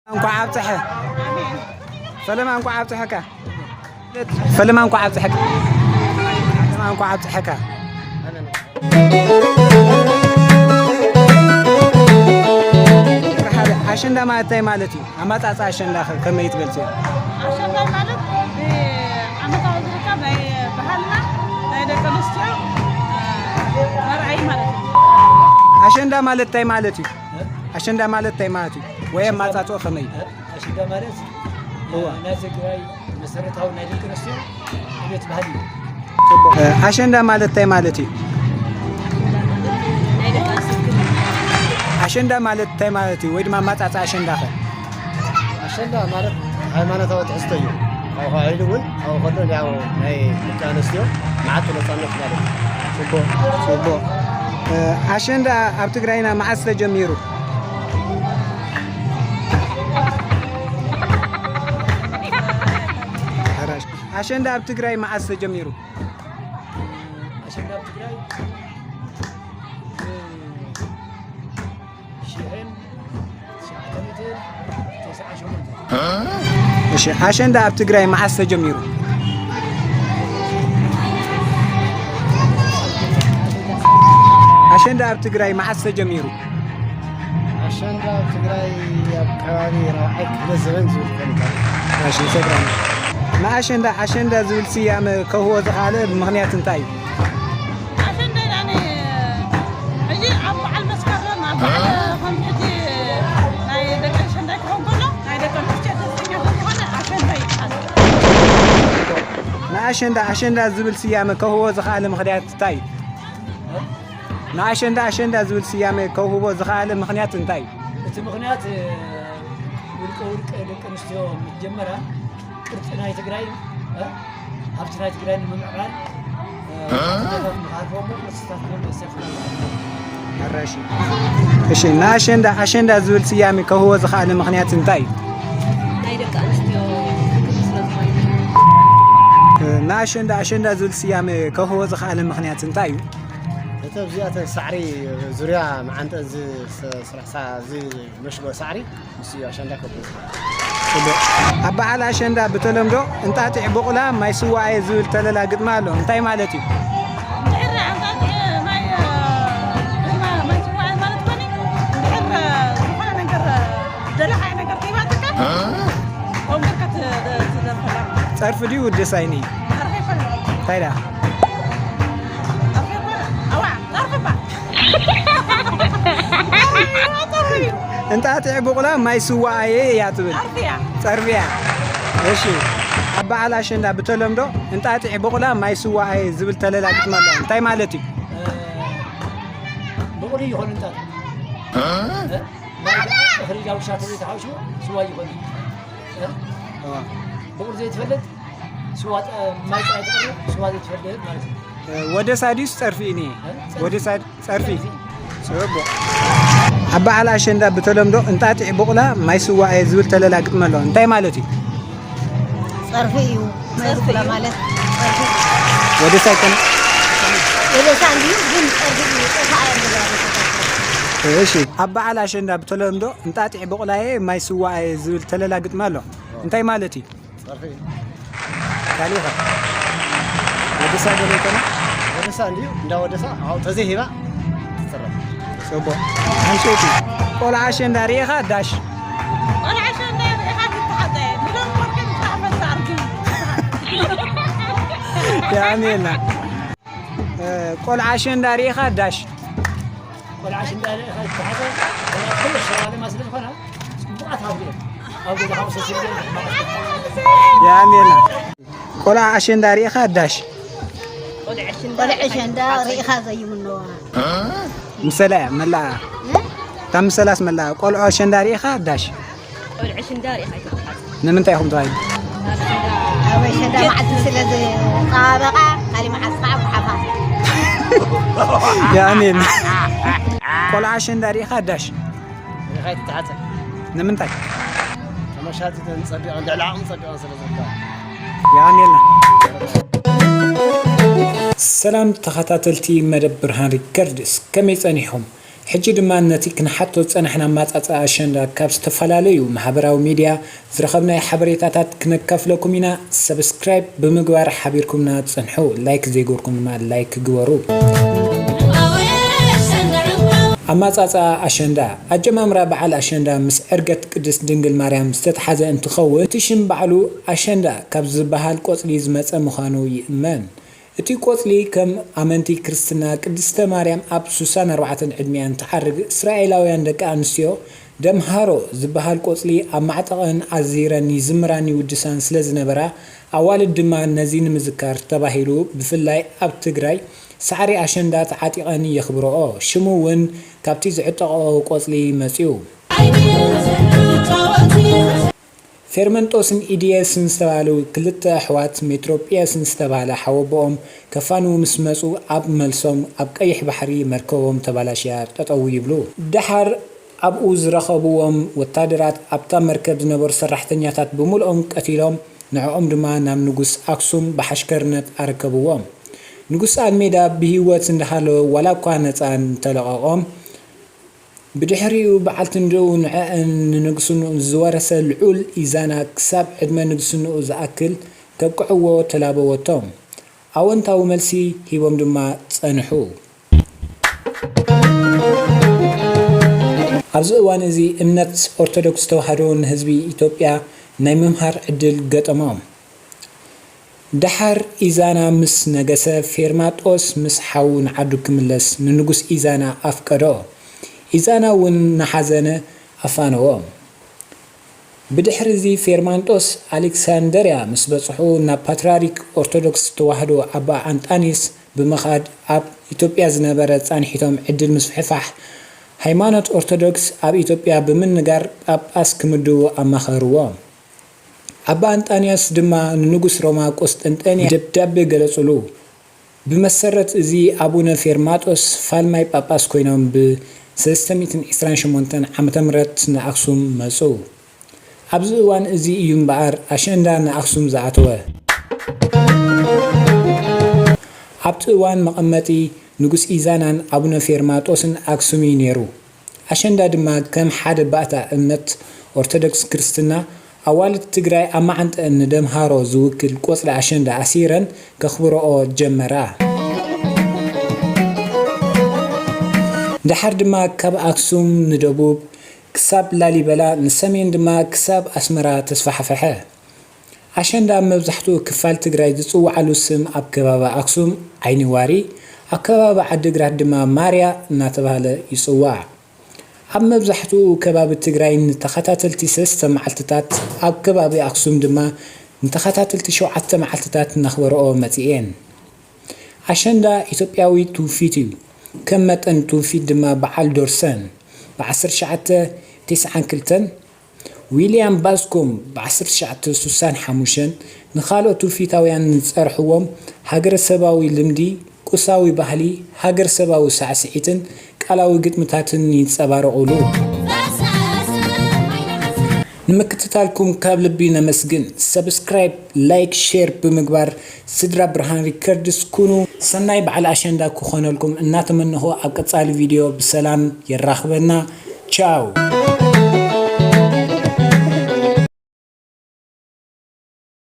እንኳዕ ኣብፀሐ። ፈለማ እንኳዕ ኣብፀሐካ። ፈለማ እንኳዕ ኣብፀሐካ። ፈለማ እንኳዕ ኣብፀሐካ። ኣሸንዳ ማለት እንታይ ማለት እዩ? ኣመፃፅኣ ኣሸንዳ ከ ከመይ ትገልፅዮ? ኣሸንዳ ማለት ብዓመታዊ ዝርከብ ናይ ባህልና ናይ ደቂ ኣንስትዮ መርኣዪ ማለት እዩ። ኣሸንዳ ማለት እንታይ ማለት እዩ? ኣሸንዳ ማለት እንታይ ማለት እዩ? ወይ ኣመፃፅኦ ከመይ እዩ? ኣሸንዳ ማለት እዋ። ናይ ትግራይ መሰረታዊ ናይ ደቂ ኣንስትዮ ዕቤት ባህሊ እዩ። ኣሸንዳ ማለት እንታይ ማለት እዩ? ኣሸንዳ ማለት እንታይ ማለት እዩ? ወይ ድማ ኣመፃፅኣ ኣሸንዳ ከ? ኣሸንዳ ማለት ሃይማኖታዊ ትሕዝቶ እዩ። ካብኡ ከ ኢሉ እውን ኣብኡ ከሎ ያው ናይ ደቂ ኣንስትዮ መዓልቲ ነፃነት ማለት እዩ። ፅቡቕ፣ ፅቡቕ። ኣሸንዳ ኣብ ትግራይና መዓዝ ተጀሚሩ? ኣሸንዳ ኣብ ትግራይ መዓዝ ተጀሚሩ? ኣሸንዳ ኣብ ትግራይ ሽሕን ትሽዓተ ሚእትን ተስዓን ሸሞንተን። እሺ፣ ኣሸንዳ ኣብ ትግራይ መዓስ ተጀሚሩ? ኣሸንዳ ኣብ ትግራይ መዓስ ተጀሚሩ? ኣሸንዳ ኣብ ትግራይ ኣብ ከባቢ ራብዓይ ክፍለ ዘበን ዝብል ኮይኑ። እሺ፣ ይሰግረና። ንኣሸንዳ ኣሸንዳ ዝብል ስያመ ከህቦ ዝኸኣለ ምኽንያት እንታይ እዩ? ኣሸንዳ ኢላኒ፣ ሕጂ ኣብ በዓል መስከረም፣ ኣብ በዓል፣ ከምዚ ሕጂ ናይ ደቂ ኣሸንዳ ክኸውን ከሎ፣ ናይ ደቂ ኣንስትዮ ደስተኛ ከም ዝኾነ ኣሸንዳ ይበሃል። ንኣሸንዳ ኣሸንዳ ዝብል ስያመ ከህቦ ዝኸኣለ ምኽንያት እንታይ እዩ? ንኣሸንዳ ኣሸንዳ ዝብል ስያመ ከውህቦ ዝኸኣለ ምኽንያት እንታይ እዩ? እቲ ምኽንያት፣ እ፣ ውልቀ ውልቀ ደቂ ኣንስትዮ መጀመርያ ቅርፂ ናይ ትግራይ፣ እ፣ ሃብቲ ናይ ትግራይ ንምምዕባል፣ እ፣ ቅርስታት ንኽሃልፎ እሞ ቅርስታት ክህልዎ ዘስፍር። ኣራሺ። እሺ፣ ንኣሸንዳ ኣሸንዳ ዝብል ስያሜ ከውህቦ ዝኸኣለ ምኽንያት እንታይ እዩ? ናይ ደቂ ኣንስትዮ ክብሪ ስለ ዝኾነ። እ፣ ንኣሸንዳ ኣሸንዳ ዝብል ስያሜ ከውህቦ ዝኸኣለ ምኽንያት እንታይ እዩ? እቲ ኣብዚኣተን ሳዕሪ ዙርያ መዓንጠን ዝስራሕ ሳ-፣ ዝመሽጎ ሳዕሪ ንሱ እዩ ኣሸንዳ ከብሎ ዝኽእል። ጽቡቕ። ኣብ በዓል ኣሸንዳ ብተለምዶ እንጣጢዕ ቡቕላ ማይ ስዋ ኣየ ዝብል ተለላ ግጥሚ ኣሎ። እንታይ ማለት እዩ? እንድሕር እንጣጢዕ ማይ፣ እ፣ ግርማ ማይ ስዋ ኣየ ማለት ኮኒ፣ እንድሕር፣ እ፣ ዝኾነ ነገር፣ እ፣ ዝደለኻዮ ነገር ከይባጽሕካ፣ ከምኡ ጌርካ ት-፣ ት-፣ ትደርፈላ። ጸርፊ ድዩ ውደሳ እዩ? ጸርፊ ኣይኮነን። እንታይ ደኣ? ጸርፊ ኣይኮነን። ኣዋ፣ ጸርፊ እባ። ጸርፊ እዩ፣ ጸርፊ እዩ። እንጣጢዕ ቡቕላ ማይ ስዋ ኣየ እያ ትብል። ጸርፊ እያ። ጸርፊ እያ። እሺ፣ ኣብ በዓል ኣሸንዳ ብተለምዶ እንጣጢዕ ቡቕላ ማይ ስዋ ኣየ ዝብል ተለላ ግጥሚ ኣሎ። እንታይ ማለት እዩ? እ፣ ቡቕሊ ይኾን እንጣጢዕ? እ? ማይ እኽሊ ዳጉሻ ተዘይተሓውሱ ስዋ ይኾን እዩ። እ? እዋ። ብቑል ዘይትፈልጥ ስዋ ጠ-፣ ማይ ጥራይ ትቕርብ ስዋ ዘይትፈልጥ ማለት እዩ። እ፣ ወደሳ ድዩስ ጸርፊ እዩ? እ? ጸርፊ። ወደሳ ጸርፊ። ጸርፊ። ጽቡቕ። ኣብ በዓል ኣሸንዳ ብተለምዶ እንጣጢዕ ቡቕላ ማይ ስዋ እየ ዝብል ተለላ ግጥሚ ኣሎ። እንታይ ማለት እዩ? ጸርፊ እዩ። ማይ ጸርፊ ብቁላ እዩ። ማለት ጸርፊ። ወደሳ ኣይኮነ? ወደሳ እንዲዩ ግን ጸርፊ እዩ። ጸርፊ ኣያ ዝብላ። እሺ፣ ኣብ በዓል ኣሸንዳ ብተለምዶ እንጣጢዕ በቑላየ ማይ ስዋኣየ ዝብል ተለላ ግጥሚ ኣሎ። እንታይ ማለት እዩ? ጸርፊ እዩ። ካሊእ ኸ? ወደሳ ገለ ኣይኮነ? ወደሳ እንዲዩ፣ እንዳ ወደሳ፣ ኣብኡ ተዘይሂባ ትጽረፍ። ጽቡቕ። ሓንሸይቲ፣ ቆልዓ ኣሸንዳ ርኢኻ ዳሽ። ቆልዓ ኣሸንዳ ርኢኻ ትተሓጸ። ብደም ወርቂ ትተሓፈስ ኣርግም። ያሜላ። እ፣ ቆልዓ ኣሸንዳ ርኢኻ ዳሽ። ቆልዓ ኣሸንዳ ርኢኻ ትተሓጸ። ገና ኩሉ ሸዋለማ ስለ ዝኾና፣ ጽቡቓት ሃብቲ እዮም። ኣብ ገዛኻ ምስ ወሰድኩ፣ ያሜላ። ቆልዓ ኣሸንዳ ርኢኻ ዳሽ። ቆልዓ ኣሸንዳ ርኢኻ ዘይምነዋ። ምሰላ እያ መላኣ። እ? እታ ምሰላስ መላኣ። ቆልዓ ኣሸንዳ ርኢኻ ዳሽ። ቆልዓ ኣሸንዳ ርኢኻ ኣይትተሓጽ። ንምንታይ ኢኹም ተባሂሉ? ኣብ ኣሸንዳ መዓልቲ ስለ ዝጠባበቓ፣ ካሊእ መዓልቲ ከዓ ጉሓፋ። ያሜን። ቆልዓ ኣሸንዳ ርኢኻ ዳሽ። ርኢኻ ኣይትተሓጽ። ንምንታይ? ተመሻጢተን ጸቢቐን፣ ልዕሊ ዓቕሚ ጸቢቐን ስለ ዝርከባ። የቐንየልና። ሰላም ተኸታተልቲ መደብ ብርሃን ሪከርድስ፣ ከመይ ጸኒሕኩም? ሕጂ ድማ ነቲ ክንሓቶ ዝጸናሕና ኣማጻጽኣ ኣሸንዳ ካብ ዝተፈላለዩ ማሕበራዊ ሚድያ ዝረኸብናዮ ሓበሬታታት ክነካፍለኩም ኢና። ሰብስክራይብ ብምግባር ሓቢርኩምና ጽንሑ። ላይክ ዘይገርኩም ድማ ላይክ ግበሩ። ኣማጻጽኣ ኣሸንዳ። ኣጀማምራ በዓል ኣሸንዳ ምስ ዕርገት ቅድስት ድንግል ማርያም ዝተተሓዘ እንትኸውን፣ እቲ ሽም ባዕሉ ኣሸንዳ ካብ ዝበሃል ቆጽሊ ዝመጸ ምዃኑ ይእመን። እቲ ቆጽሊ ከም ኣመንቲ ክርስትና ቅድስተ ማርያም ኣብ ሱሳን ኣርባዕተን ዕድሚኣን ትዓርግ እስራኤላውያን ደቂ ኣንስትዮ ደምሃሮ ዝበሃል ቆጽሊ ኣብ ማዕጠቐን ኣዚረን ይዝምራን ይውድሳን ስለ ዝነበራ ኣዋልድ ድማ ነዚ ንምዝካር ተባሂሉ ብፍላይ ኣብ ትግራይ ሳዕሪ ኣሸንዳ ተዓጢቐን የኽብረኦ። ሽሙ እውን ካብቲ ዝዕጠቐኦ ቆጽሊ መጺኡ። ፌርመንጦስን ኢድየስን ዝተባህሉ ክልተ ኣሕዋት ሜትሮጵየስን ዝተባህለ ሓወቦኦም ከፋንዉ ምስ መጹ ኣብ መልሶም ኣብ ቀይሕ ባሕሪ መርከቦም ተባላሽያ ጠጠው ይብሉ። ደሓር ኣብኡ ዝረኸብዎም ወታደራት ኣብታ መርከብ ዝነበሩ ሰራሕተኛታት ብምልኦም ቀቲሎም ንዕኦም ድማ ናብ ንጉስ ኣክሱም ብሓሽከርነት ኣረከብዎም። ንጉስ ኣልሜዳ ብህይወት እንዳሃለወ ዋላ እኳ ነጻ እንተለቐቖም ብድሕሪኡ በዓልቲ ንድኡ ንዐአን ንንግስንኡ ዝወረሰ ልዑል ኢዛና ክሳብ ዕድመ ንግስንኡ ዝኣክል ከብቅዕዎ ተላበወቶም። ኣወንታዊ መልሲ ሂቦም ድማ ጸንሑ። ኣብዚ እዋን እዚ እምነት ኦርቶዶክስ ተዋህዶ ንህዝቢ ኢትዮጵያ ናይ ምምሃር ዕድል ገጠሞም። ደሓር ኢዛና ምስ ነገሰ ፌርማጦስ ምስ ሓዉ ንዓዱ ክምለስ ንንጉስ ኢዛና ኣፍቀዶ። ኢዛና እውን እናሓዘነ ኣፋነዎ። ብድሕሪ እዚ ፌርማንጦስ ኣሌክሳንደርያ ምስ በጽሑ ናብ ፓትርያርክ ኦርቶዶክስ ተዋህዶ ኣባ ኣንጣንዮስ ብምኻድ ኣብ ኢትዮጵያ ዝነበረ ጻንሒቶም ዕድል ምስፍሕፋሕ ሃይማኖት ኦርቶዶክስ ኣብ ኢትዮጵያ ብምንጋር ጳጳስ ክምድቡ ኣማኸርዎ። ኣባ ኣንጣንዮስ ድማ ንንጉስ ሮማ ቆስጠንጠንያ ደብዳቤ ገለጹሉ። ብመሰረት እዚ ኣቡነ ፌርማጦስ ፋልማይ ጳጳስ ኮይኖም ብ328 ዓመተ ምህረት ንኣክሱም መጹ። ኣብዚ እዋን እዚ እዩ እምበኣር ኣሸንዳ ንኣክሱም ዝኣተወ። ኣብቲ እዋን መቐመጢ ንጉስ ኢዛናን ኣቡነ ፌርማጦስን ኣክሱም እዩ ነይሩ። ኣሸንዳ ድማ ከም ሓደ ባእታ እምነት ኦርቶዶክስ ክርስትና ኣዋልድ ትግራይ ኣብ መዓንጠአን ንደምሃሮ ዝውክል ቆጽሊ ኣሸንዳ ኣሲረን ከኽብረኦ ጀመራ። ደሓር ድማ ካብ ኣክሱም ንደቡብ ክሳብ ላሊበላ፣ ንሰሜን ድማ ክሳብ ኣስመራ ተስፋሕፈሐ። ኣሸንዳ ኣብ መብዛሕትኡ ክፋል ትግራይ ዝጽውዓሉ ስም ኣብ ከባቢ ኣክሱም ዓይኒ ዋሪ፣ ኣብ ከባቢ ዓዲግራት ድማ ማርያ እናተባህለ ይጽዋዕ። ኣብ መብዛሕትኡ ከባቢ ትግራይ ንተኸታተልቲ ሰለስተ መዓልትታት፣ ኣብ ከባቢ ኣክሱም ድማ ንተኸታተልቲ ሸውዓተ መዓልትታት እናኽበረኦ መጺኤን። ኣሸንዳ ኢትዮጵያዊ ትውፊት እዩ። ከም መጠን ትውፊት ድማ በዓል ዶርሰን ብ1992፣ ዊልያም ባስኮም ብ1965 ንኻልኦት ትውፊታውያን ዝጸርሕዎም ሃገረሰባዊ ልምዲ፣ ቁሳዊ ባህሊ፣ ሃገረሰባዊ ሳዕስዒትን ቃላዊ ግጥምታትን ይንጸባረቑሉ። ንምክትታልኩም ካብ ልቢ ነመስግን። ሰብስክራይብ፣ ላይክ፣ ሼር ብምግባር ስድራ ብርሃን ሪከርድስ ኩኑ። ሰናይ በዓል ኣሸንዳ ክኾነልኩም እናተመነኹ ኣብ ቀጻሊ ቪድዮ ብሰላም የራኽበና። ቻው።